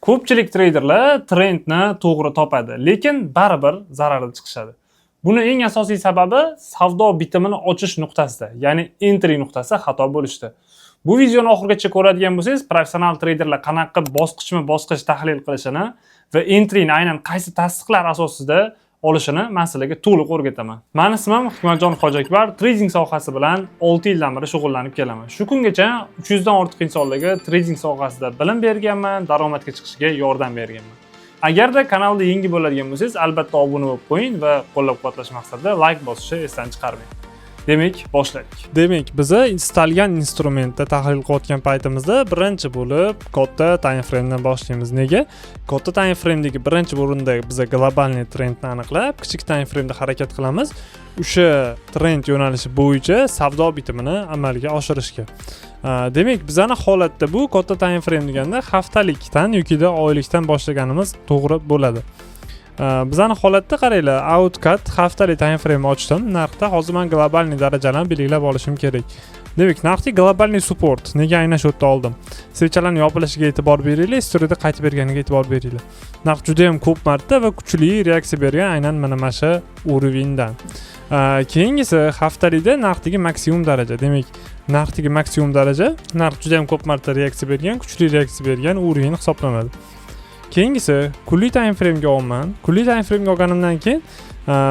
Ko'pchilik treyderlar trendni to'g'ri topadi, lekin baribir zararda chiqishadi. Buni eng asosiy sababi savdo bitimini ochish nuqtasida, ya'ni entry nuqtasi xato bo'lishda. Bu videoni oxirigacha ko'radigan bo'lsangiz, professional treyderlar qanaqa qilib bosqichma-bosqich tahlil qilishini va entryni aynan qaysi tasdiqlar asosida olishini man sizlarga to'liq o'rgataman. Mani ismim Hikmatjon Hojiakbar, trading sohasi bilan 6 yildan beri shug'ullanib kelaman. Shu kungacha 300 dan ortiq insonlarga trading sohasida bilim berganman, daromadga chiqishiga yordam berganman. Agarda kanalda yangi bo'ladigan bo'lsangiz, albatta obuna bo'lib qo'ying va qo'llab-quvvatlash maqsadida like bosishni esdan chiqarmang. Demak, boshladik. Demak, biza istalgan instrumentda tahlil qilayotgan paytimizda birinchi bo'lib katta time framedan boshlaymiz. Nega? Katta time framedagi birinchi o'rinda biza глобальный trendni aniqlab, kichik time frameda harakat qilamiz. O'sha trend yo'nalishi bo'yicha savdo bitimini amalga oshirishga. Demak, bizani holatda bu katta time frame deganda haftalikdan yokida oylikdan boshlaganimiz to'g'ri bo'ladi. Bizani holatda qaranglar, AUDCAD haftalik time frame ochdim. Narxda hozir man глобальный darajalarni belgilab olishim kerak. Demak, narxda глобальный support nega aynan shu yerda oldim? Свеча larni yopilishiga e'tibor beringlar, история da qaytib berganiga e'tibor beringlar. Narx juda ham ko'p marta va kuchli reaksiya bergan aynan mana shu уровень dan. Keyingisi haftalikda narxdagi maksimum daraja. Demak, narxdagi maksimum daraja, narx juda ham ko'p marta reaksiya bergan, kuchli reaksiya bergan уровень hisoblanadi. Keyingisi kunlik time frame'ga olaman. Kunlik time frame'ga olganimdan keyin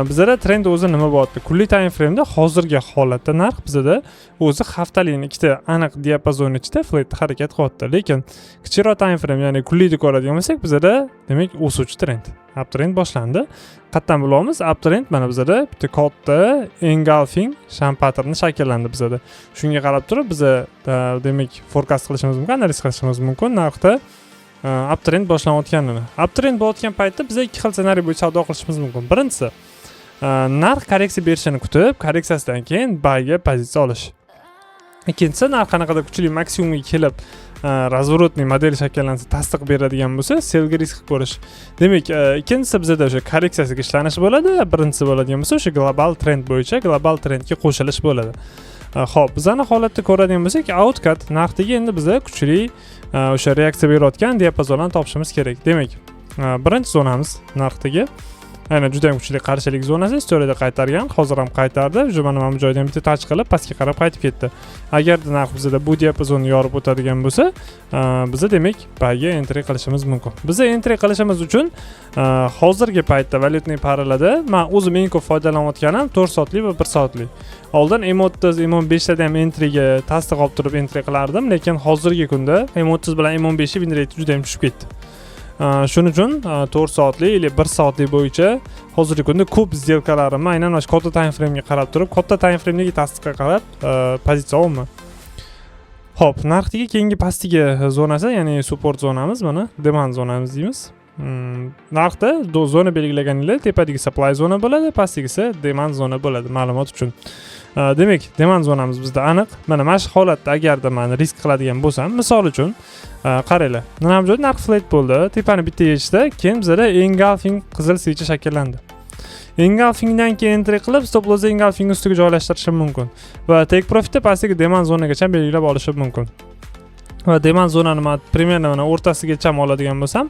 bizada trend o'zi nima bo'lyapti? Kunlik time frame'da hozirgi holatda narx bizada o'zi haftalikni ikkita aniq diapazon ichida flatda harakat qilyapti. Lekin kichikroq time frame, ya'ni kunlikni ko'radigan bo'lsak, bizada, demak, o'suvchi trend, uptrend boshlandi. Qayerdan bilamiz? Uptrend mana bizada bitta katta engulfing sham patterni shakllandi bizada. Shunga qarab turib biza demak, forecast qilishimiz mumkin, analiz qilishimiz mumkin narxda uptrend boshlanayotganini. Uptrend bo'layotgan paytda biza ikki xil ssenariy bo'yicha savdo qilishimiz mumkin. Birinchisi, narx korreksiya berishini kutib, korreksiyasidan keyin buyga pozitsiya olish. Ikkinchisi, narx qanaqadir kuchli maksimumga kelib, разворотный model shakllansa, tasdiq beradigan bo'lsa, sellga risk qilib ko'rish. Demak, ikkinchisi bizada o'sha korreksiyasiga ishlanish bo'ladi, birinchisi bo'ladigan bo'lsa, o'sha global trend bo'yicha global trendga qo'shilish bo'ladi. Ho'p, bizani holatda ko'radigan bo'lsak, AUDCAD narxdagi endi biza kuchli o'sha reaksiya berayotgan diapazonlarni topishimiz kerak. Demak, birinchi zonamiz narxdagi aynan juda ham kuchli qarshilik zonasi, история da qaytargan, hozir ham qaytardi. Уже mana bu joydan bitta touch qilib, pastga qarab qaytib ketdi. Agarda narx bizada bu diapazonni yorib o'tadigan bo'lsa, biza, demak, buyga entry qilishimiz mumkin. Biza entry qilishimiz uchun hozirgi paytda валютный пара larda man o'zim eng ko'p foydalanayotganim 4 soatlik va 1 soatlik. Oldin M30, M15larda ham entryga tasdiq olib turib entry qilardim, lekin hozirgi kunda M30 bilan M15 win rate juda ham tushib ketdi. Shuning uchun 4 soatlik или 1 soatlik bo'yicha hozirgi kunda ko'p сделка larimni aynan mana shu katta time framega qarab turib, katta time framedagi tasdiqqa qarab pozitsiya olaman. Ho'p, narxdagi keyingi pastdagi zonasi, ya'ni support zonamiz, mana demand zonamiz deymiz. Narxda zona belgilaganinglar, tepadagi supply zona bo'ladi, pastdagisi demand zona bo'ladi, ma'lumot uchun. Demak, demand zonamiz bizda aniq. Mana shu holatda agarda man risk qiladigan bo'lsam, misol uchun, qaranglar, mana bu joyda narx flat bo'ldi, tepani bitta yechdi, keyin bizada engulfing qizil свеча shakllandi. Engulfingdan keyin entry qilib, stop loss engulfing ustiga joylashtirishim mumkin va take profitni pastdagi demand zonagacha belgilab olishim mumkin. Va demand zonani man примерно mana o'rtasigacha oladigan bo'lsam,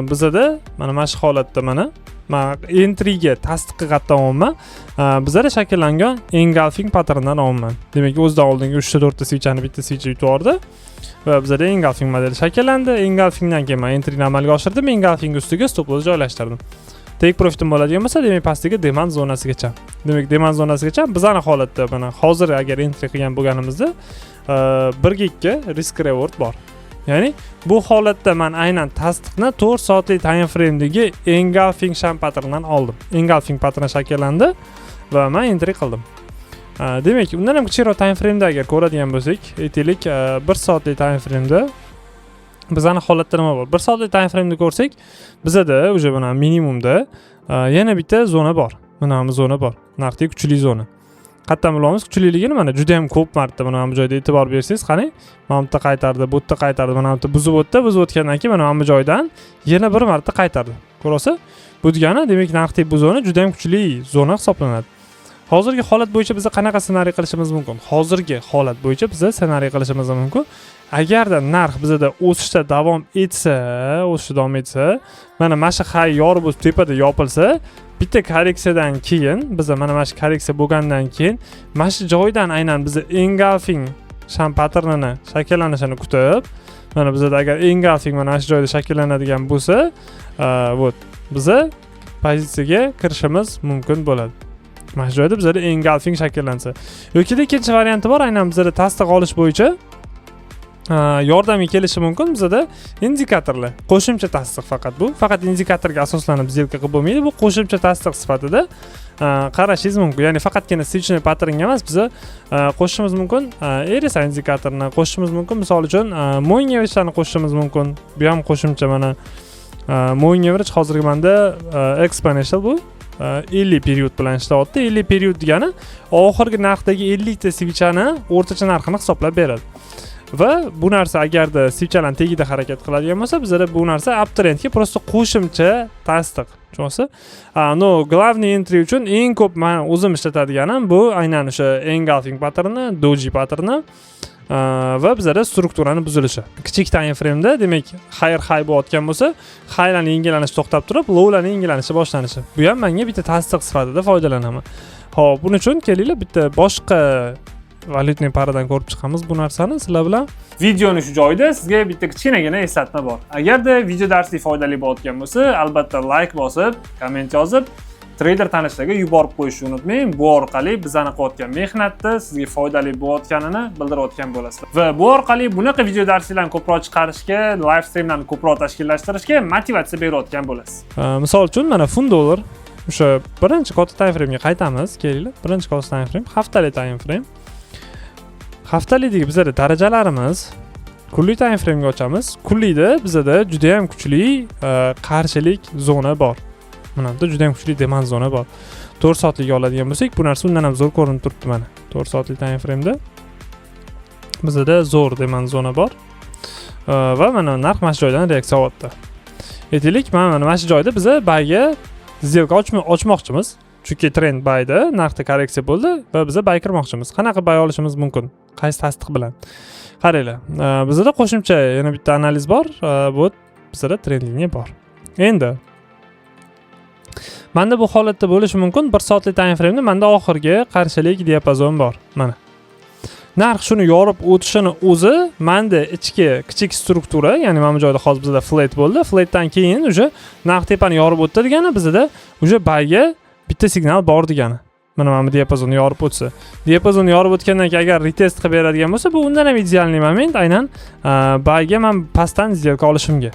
bizada mana shu holatda mana man entryga tasdiqqa qayerdan olaman? Bizada shakllangan engulfing patterndan olaman. Demak, o'zidan oldingi uchta, to'rtta свеча ni bitta свеча yutib yubordi va bizada engulfing modeli shakllandi. Engulfingdan keyin man entryni amalga oshirdim, engulfing ustiga stop loss joylashtirdim. Take profitim bo'ladigan bo'lsa, demak, pastdagi demand zonasigacha. Demak, demand zonasigacha bizani holatda mana hozir agar entry qilgan bo'lganimizda, 1:2 risk reward bor. Ya'ni bu holatda man aynan tasdiqni 4 soatlik time framedagi engulfing sham patternidan oldim. Engulfing patterni shakllandi va man entry qildim. Demak, undan ham kichikroq time frameda agar ko'radigan bo'lsak, aytaylik, 1 soatlik time frameda bizani holatda nima bor? 1 soatlik time frameda ko'rsak, bizada уже mana minimumda yana bitta zona bor. Mana bu zona bor. Narxdagi kuchli zona. Qayerdan bilamiz kuchliligini? Mana juda ham ko'p marta mana bu joyda e'tibor bersangiz, qarang, mana bu yerda qaytardi, bu yerda qaytardi, mana bu yerda buzib o'tdi, buzib o'tgandan keyin mana bu joydan yana bir marta qaytardi. Ko'rasiz? Bu degani, demak, narxdagi bu zona juda ham kuchli zona hisoblanadi. Hozirgi holat bo'yicha biza qanaqa ssenariy qilishimiz mumkin? Hozirgi holat bo'yicha biza ssenariy qilishimiz mumkin: agarda narx bizada o'sishda davom etsa, o'sishda davom etsa, mana shu high yorib o'tib, tepada yopilsa, bitta korreksiyadan keyin biza mana shu korreksiya bo'lgandan keyin mana shu joydan aynan biza engulfing sham patternini shakllanishini kutib, mana bizada agar engulfing mana shu joyda shakllanadigan bo'lsa, вот biza pozitsiyaga kirishimiz mumkin bo'ladi. Mana shu joyda bizada engulfing shakllansa yokida ikkinchi varianti bor, aynan bizada tasdiq olish bo'yicha yordamga kelishi mumkin bizada indikatorlar. Qo'shimcha tasdiq faqat, bu faqat indikatorga asoslanib сделка qilib bo'lmaydi, bu qo'shimcha tasdiq sifatida qarashingiz mumkin. Ya'ni faqatgina свечной patternga emas, biza qo'shishimiz mumkin RSI indikatorini qo'shishimiz mumkin, misol uchun, moving averagelarni qo'shishimiz mumkin. Bu ham qo'shimcha. Mana, moving average hozirgi manda exponential, bu 50 period bilan ishlayapti. 50 period degani oxirgi narxdagi 50 ta свеча ni o'rtacha narxini hisoblab beradi. Va bu narsa agarda свеча larni tagida harakat qiladigan bo'lsa, bizada bu narsa uptrendga просто qo'shimcha tasdiq, tushunyapsiz? Но главный entry uchun eng ko'p man o'zim ishlatadiganim bu aynan o'sha engulfing patterni, doji patterni va bizada strukturani buzilishi kichik time frameda. Demak, higher high bo'layotgan bo'lsa, highlarni yengillanishi to'xtab turib, lowlarni yengillanishi boshlanishi, bu ham menga bitta tasdiq sifatida foydalanaman. Ho'p, buning uchun kelinglar, bitta boshqa валютный пара dan ko'rib chiqamiz bu narsani sizlar bilan. Videoni shu joyida sizga bitta kichkinagina eslatma bor. Agarda video darslik foydali bo'layotgan bo'lsa, albatta layk bosib, komment yozib, treyder tanishlarga yuborib qo'yishni unutmang. Bu orqali bizani qilayotgan mehnatni sizga foydali bo'layotganini bildirayotgan bo'lasizlar. Va bu orqali bunaqa video darsliklarni ko'proq chiqarishga, live streamlarni ko'proq tashkillashtirishga motivatsiya berayotgan bo'lasiz. Misol uchun, mana, funt dollar, o'sha birinchi katta time frame'ga qaytamiz, kelinglar. Birinchi katta time frame, haftalik time frame. Haftalikdagi bizada darajalarimiz, kunlik time frame'ga ochamiz. Kunlikda bizada juda ham kuchli qarshilik zona bor. Mana bu yerda juda ham kuchli demand zona bor. 4 soatlik oladigan bo'lsak, bu narsa undan ham zo'r ko'rinib turibdi. Mana, 4 soatlik time frame'da bizada zo'r demand zona bor. Va mana, narx mana shu joydan reaksiya olyapti. Aytaylik, mana shu joyda biza buyga сделка ochmoqchimiz. Chunki trend buyda, narxda korreksiya bo'ldi va biza buy kirmoqchimiz. Qanaqa buy olishimiz mumkin? Qaysi tasdiq bilan? Qaranglar, bizada qo'shimcha yana bitta analiz bor. Bu bizada trend liniya bor. Endi manda bu holatda bo'lishi mumkin, 1 soatlik time frame'da manda oxirgi qarshilik diapazon bor. Mana. Narx shuni yorib o'tishini o'zi manda ichki kichik struktura, ya'ni mana bu joyda hozir bizada flat bo'ldi. Flatdan keyin уже narx tepani yorib o'tdi degani, bizada уже buyga bitta signal bor degani. Mana bu diapazonni yorib o'tsa. Diapazonni yorib o'tgandan keyin agar retest qilib beradigan bo'lsa, bu undan ham идеальный moment aynan buyga man pastdan сделка olishimga.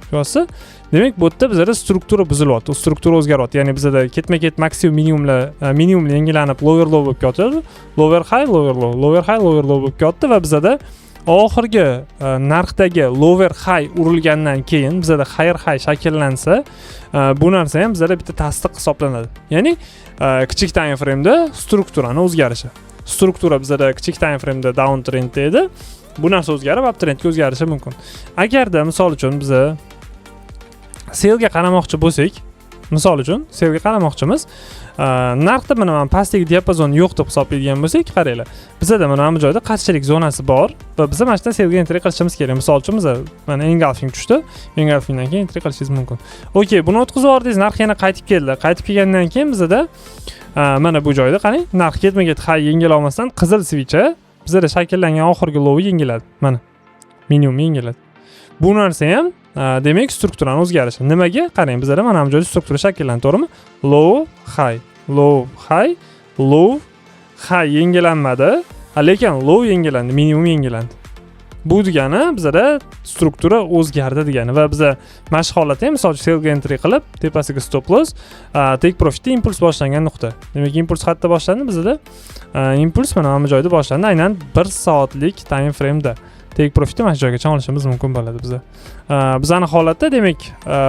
Tushunyapsiz? Demak, bu yerda bizada struktura buzilyapti, struktura o'zgaryapti. Ya'ni bizada ketma-ket maksimum minimumlar, minimum yangilanib, lower low bo'lib ketyapti. Lower high, lower low, lower high, lower low bo'lib ketyapti va bizada oxirgi narxdagi lower high urilgandan keyin bizada higher high shakllansa, bu narsa ham bizada bitta tasdiq hisoblanadi. Ya'ni kichik time frame'da strukturani o'zgarishi. Struktura bizada kichik time frame'da down trendda edi. Bu narsa o'zgarib, up trendga o'zgarishi mumkin. Agarda misol uchun biza sellga qaramoqchi bo'lsak, misol uchun, sellga qaramoqchimiz, narxda mana pastdagi diapazon yo'q deb hisoblaydigan bo'lsak, qaranglar, bizada mana bu joyda qarshilik zonasi bor va biza mana shu yerdan sellga entry qilishimiz kerak. Misol uchun, biza mana engulfing tushdi, engulfingdan keyin entry qilishingiz mumkin. Okey, buni o'tkazib yubordingiz, narx yana qaytib keldi. Qaytib kelgandan keyin bizada mana bu joyda qarang, narx ketma ket high yengila olmasdan, qizil свеча bizada shakllangan oxirgi low yengiladi, mana, minimum yengiladi. Bu narsa ham demak, strukturani o'zgarishi. Nimaga? Qarang, bizada mana bu joyda struktura shakllandi, to'g'rimi? Low, high, low, high, low, high yengilanmadi, lekin low yengilandi, minimum yengilandi. Bu degani bizada struktura o'zgardi degani. Va biza mana shu holatda ham, misol uchun, sellga entry qilib, tepasiga stop loss, take profitda impuls boshlangan nuqta. Demak, impuls qayerda boshlandi? Bizada impuls mana bu joyda boshlandi, aynan 1 soatlik time frameda. Take profitni mana shu joygacha olishimiz mumkin bo'ladi biza. Bizani holatda, demak,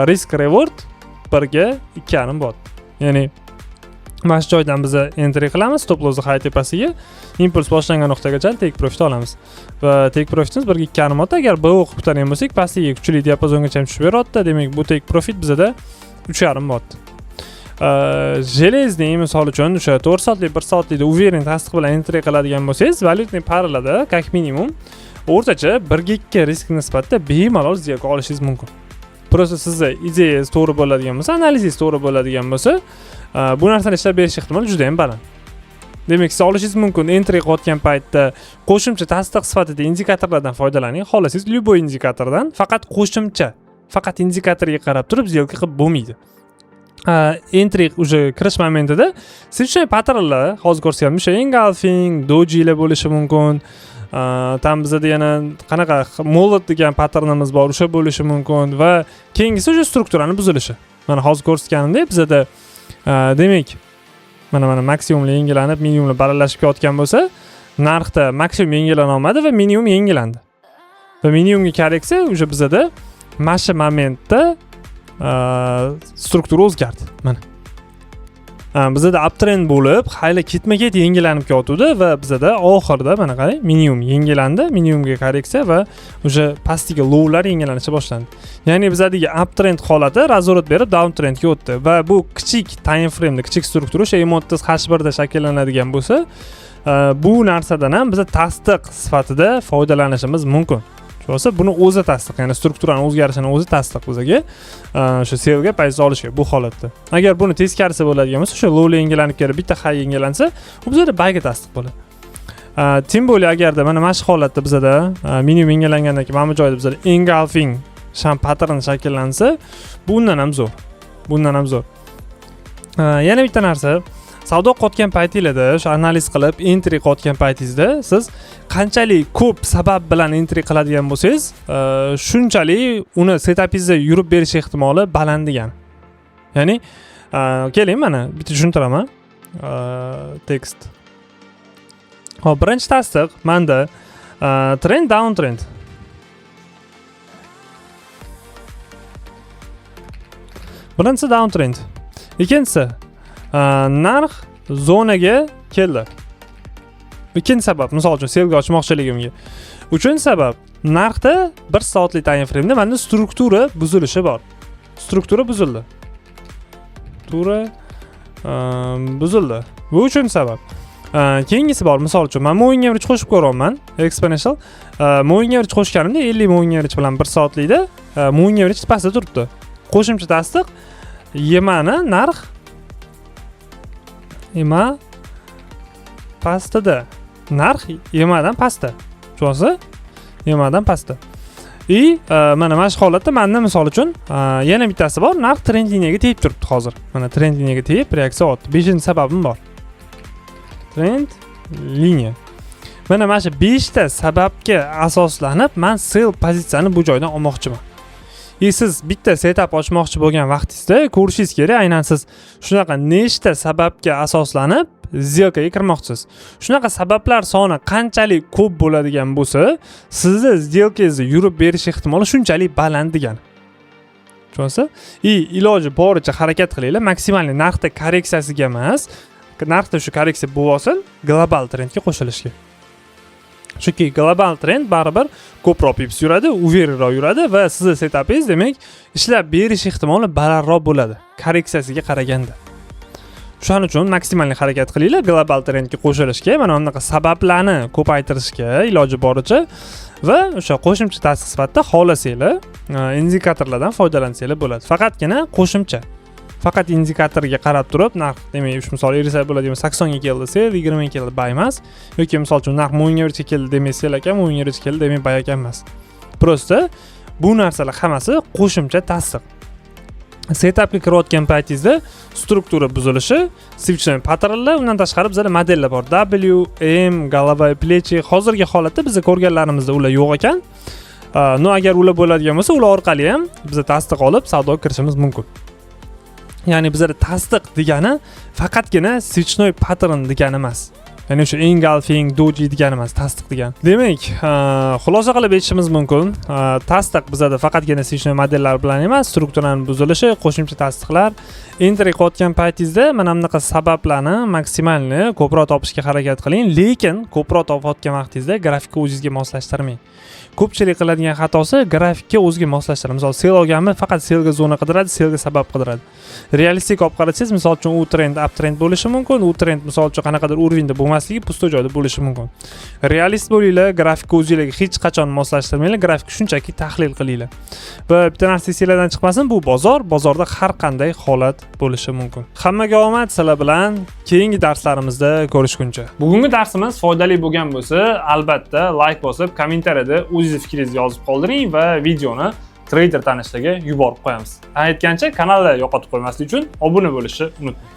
risk reward 1 ga 2,5 bo'lyapti. Ya'ni mana shu joydan biza entry qilamiz, stop lossni high tepasiga, impuls boshlangan nuqtagacha take profit olamiz va take profitimiz 1 ga 2,5 o'tdi. Agar BO qilib kutadigan bo'lsak, pastdagi kuchli diapazongacha ham tushib beryapti. Demak, bu take profit bizada 3,5 bo'lyapti. Железный, misol uchun, o'sha 4 soatlik, 1 soatlikda уверен tasdiq bilan entry qiladigan bo'lsangiz, валютный пара larda как minimum o'rtacha 1:2 risk nisbatida bemalol сделка olishingiz mumkin. Просто sizni ideyangiz to'g'ri bo'ladigan bo'lsa, analizingiz to'g'ri bo'ladigan bo'lsa, bu narsani ishlab berish ehtimoli juda yam baland. Demak, siz olishingiz mumkin. Entry qilayotgan paytda qo'shimcha tasdiq sifatida indikatorlardan foydalaning, xohlasangiz, любой indikatordan. Faqat qo'shimcha, faqat indikatorga qarab turib сделка qilib bo'lmaydi. Entry, уже kirish momentida свечной patternlar, hozir ko'rsatganim o'sha engulfing, dojilar bo'lishi mumkin. Там bizada yana qanaqa молот degan patternimiz bor, o'sha bo'lishi mumkin va keyingisi o'sha strukturani buzilishi. Mana, hozir ko'rsatganimdek, bizada, demak, mana maksimumlar yangilanib, minimumlar balandlashib kelayotgan bo'lsa, narxda maksimum yangilana olmadi va minimum yangilandi va minimumga korreksiya. Уже bizada mana shu momentda struktura o'zgardi. Mana, bizada uptrend bo'lib, hali ketma ket yangilanib kelyotgandi va bizada oxirida, mana qarang, minimum yangilandi, minimumga korreksiya va уже pastdagi lowlar yangilanishga boshlandi. Ya'ni bizadagi uptrend holati разворот berib, downtrendga o'tdi va bu kichik time frameda, kichik struktura, o'sha M30, H1da shakllanadigan bo'lsa, bu narsadan ham biza tasdiq sifatida foydalanishimiz mumkin. Bo'lsa, buni o'zi tasdiq, ya'ni strukturani o'zgarishini o'zi tasdiq bizaga o'sha sellga pozitsiya olishga. Bu holatda agar buni teskarisi bo'ladigan bo'lsa, o'sha low yangilanib kelib, bitta high yangilansa, u bizada buyga tasdiq bo'ladi. Тем более agarda mana shu holatda bizada minimum yangilangandan keyin mana bu joyda bizada engulfing sham pattern shakllansa, bundan ham zo'r, bundan ham zo'r. Yana bitta narsa: savdo qilayotgan paytinglarda, o'sha analiz qilib entry qilayotgan paytingizda siz qanchalik ko'p sabab bilan entry qiladigan bo'lsangiz, shunchalik uni setapingizda yurib berish ehtimoli baland degani. Ya'ni, keling, mana bitta tushuntiraman. Tekst. Ho'p, birinchi tasdiq manda trend downtrend. Birinchisi downtrend, ikkinchisi narx zonaga keldi, ikkinchi sabab, misol uchun, sellga ochmoqchiligimga. Uchinchi sabab: narxda 1 soatlik time frameda manda struktura buzilishi bor, struktura buzildi, struktura buzildi. Bu uchinchi sabab. Keyingisi bor, misol uchun, man moving average qo'shib ko'ryapman, exponential moving average qo'shganimda, 50 moving average bilan 1 soatlikda moving average pastda turibdi. Qo'shimcha tasdiq: EMAni narx, EMA pastida, narx EMAdan pastda, tushunyapsiz? EMAdan pastda. И mana shu holatda manda, misol uchun, yana bittasi bor: narx trend liniyaga tegib turibdi hozir. Mana, trend liniyaga tegib reaksiya olyapti. Beshinchi sababim bor, trend liniya. Mana shu beshta sababga asoslanib man sell pozitsiyani bu joydan olmoqchiman. И siz bitta setup ochmoqchi bo'lgan vaqtingizda ko'rishingiz kerak, aynan siz shunaqa nechta sababga asoslanib сделка ga kirmoqchisiz. Shunaqa sabablar soni qanchalik ko'p bo'ladigan bo'lsa, sizni сделка ngizni yurib berish ehtimoli shunchalik baland degani, tushunyapsiz? И iloji boricha harakat qilinglar максимальный narxda korreksiyasiga emas, narxda shu korreksiya bo'lib olsin, global trendga qo'shilishga. Chunki global trend baribir ko'proq pips yuradi, уверен roq yuradi va sizni setapingiz, demak, ishlab berish ehtimoli balandroq bo'ladi korreksiyasiga qaraganda. Shuning uchun максимальный harakat qilinglar global trendga qo'shilishga, mana bunaqa sabablarni ko'paytirishga iloji boricha va o'sha qo'shimcha tasdiq sifatida xohlasanglar, indikatorlardan foydalansanglar bo'ladi. Faqatgina qo'shimcha, faqat indikatorga qarab turib narx, demak, shu misol RSI bo'ladi, 80ga keldi sell, 20ga keldi buy emas yoki, misol uchun, narx moving averagega keldi, demak, sell ekan, moving average keldi, demak, buy ekan emas. Просто bu narsalar hammasi qo'shimcha tasdiq. Setupga kirayotgan paytingizda struktura buzilishi, свечной patternlar, undan tashqari bizada modellar bor: W, M, голова, плечи. Hozirgi holatda biza ko'rganlarimizda ular yo'q ekan. Но agar ular bo'ladigan bo'lsa, ular orqali ham biza tasdiq olib savdoga kirishimiz mumkin. Ya'ni bizada tasdiq degani faqatgina свечной pattern degani emas, ya'ni o'sha engulfing, doji degani emas tasdiq degani. Demak, xulosa qilib aytishimiz mumkin, tasdiq bizada faqatgina свечной modellar bilan emas, strukturani buzilishi, qo'shimcha tasdiqlar. Entry qilayotgan paytingizda mana bunaqa sabablarni максимальный ko'proq topishga harakat qiling, lekin ko'proq topayotgan vaqtingizda grafikni o'zingizga moslashtirmang. Ko'pchilik qiladigan xatosi grafikka o'ziga moslashtiradi. Misol, sell olganmi, faqat sellga zona qidiradi, sellga sabab qidiradi. Realistik olib qarasangiz, misol uchun, u trend uptrend bo'lishi mumkin, u trend, misol uchun, qanaqadir уровень da bo'lmasligi, пустой joyda bo'lishi mumkin. Realist bo'linglar, grafikka o'zinglarga hech qachon moslashtirmanglar, grafikni shunchaki tahlil qilinglar. Va bitta narsa esinglardan chiqmasin: bu bozor, bozorda har qanday holat bo'lishi mumkin. Hammaga omad! Sizlar bilan keyingi darslarimizda ko'rishguncha. Bugungi darsimiz foydali bo'lgan bo'lsa, albatta layk bosib, kommentariyada o'zingizni fikringizni yozib qoldiring va videoni treyder tanishlarga yuborib qo'yamiz. Aytgancha, kanalda yo'qotib qo'ymaslik uchun obuna bo'lishni unutmang.